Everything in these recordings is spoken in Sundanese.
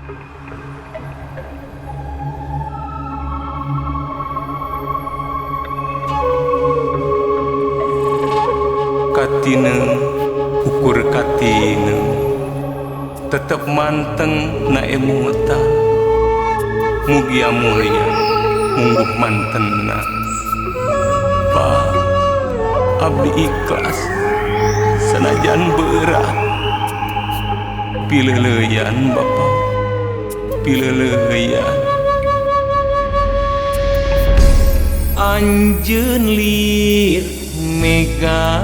Katine ukur katine tetep manteng na emutan mugia mulia mungguh mantenna. Pak abdi ikhlas sanajan berat pileleuyan Bapak pileleuyan. Anjeun lir mega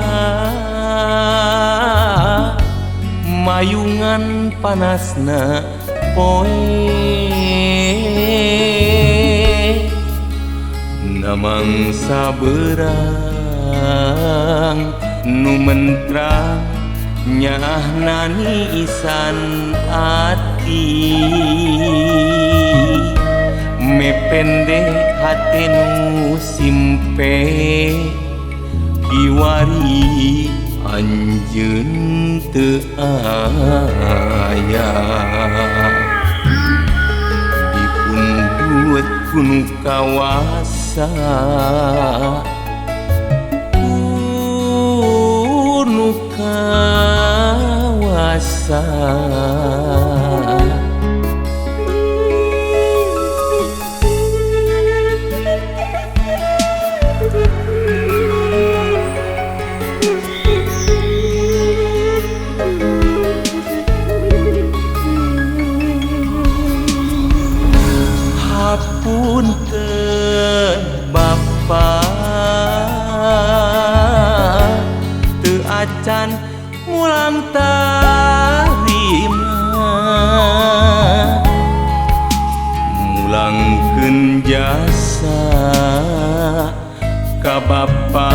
mayungan panasna poe namangsa berang nu mentrang nyaahna niisan ati mepende hate nu simpe kiwari anjeun teu aya dipundut ku nu kawasa ku nu kawasa. Hapunten Bapa teu acan mulang tarima mulangkeun jasa ka Bapa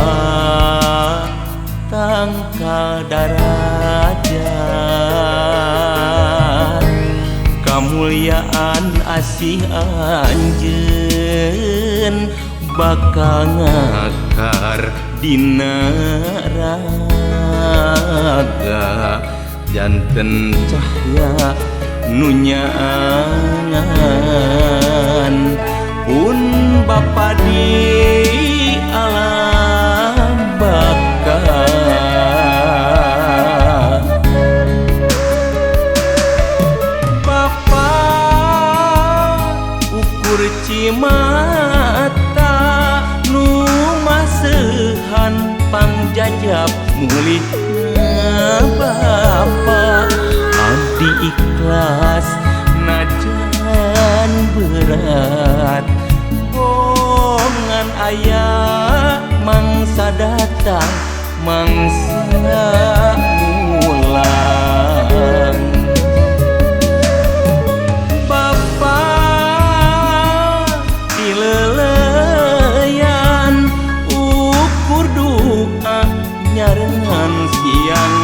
tangkal darajat kamuliaan asih anjeun bakal ngakar dina raga janten cahya nu nyaangan pun Bapa di alam baka. Cimata nu maseuhan pangjajab mulihna Bapa abdi ikhlas najan berat bongan aya mangsa datang mangsa mulang. Leleyan ukur duka nyarengan siang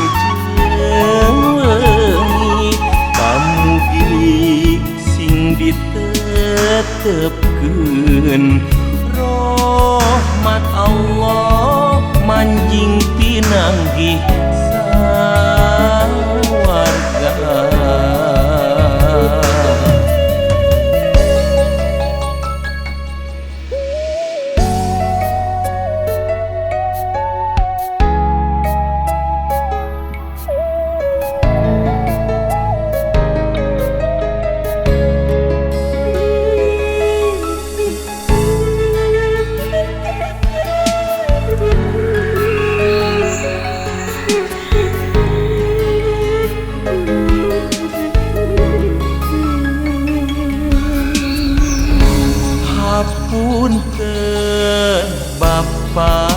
jeung wengi pamugi sing ditetepkeun rahmat Allah manjing pinanggih sawarga. Hapunten Bapa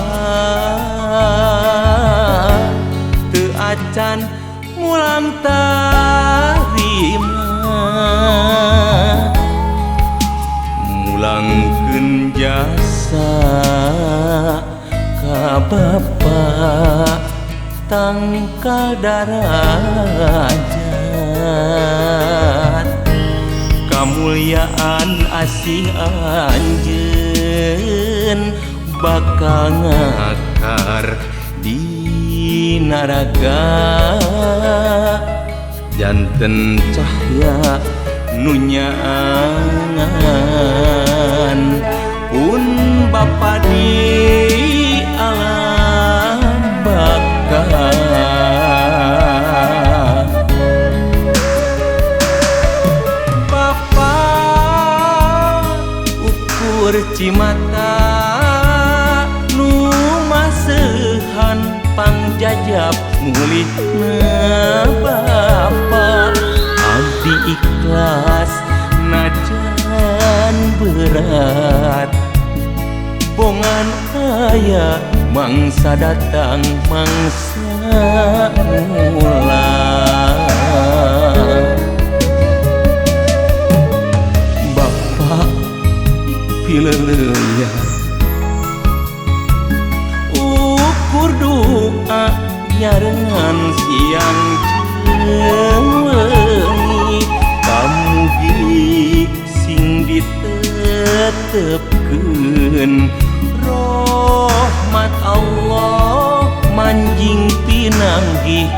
teu acan mulang tarima mulangkeun jasa ka Bapa tangkal darajat kamuliaan asih anjeun bakal ngakar di naraga janten cahya nu nyaangan pun bapa di alam baka. Bapa ukur cimata nu maseuhan pangjajab mulihna bapa. Abdi ikhlas najan berat, bongan aya mangsa datang mangsa mulang. Bapak pileleuyan ukur doa nyarengan siang jeung wengi, kamugi sing ditetepkeun rahmat Allah manjing pinanggih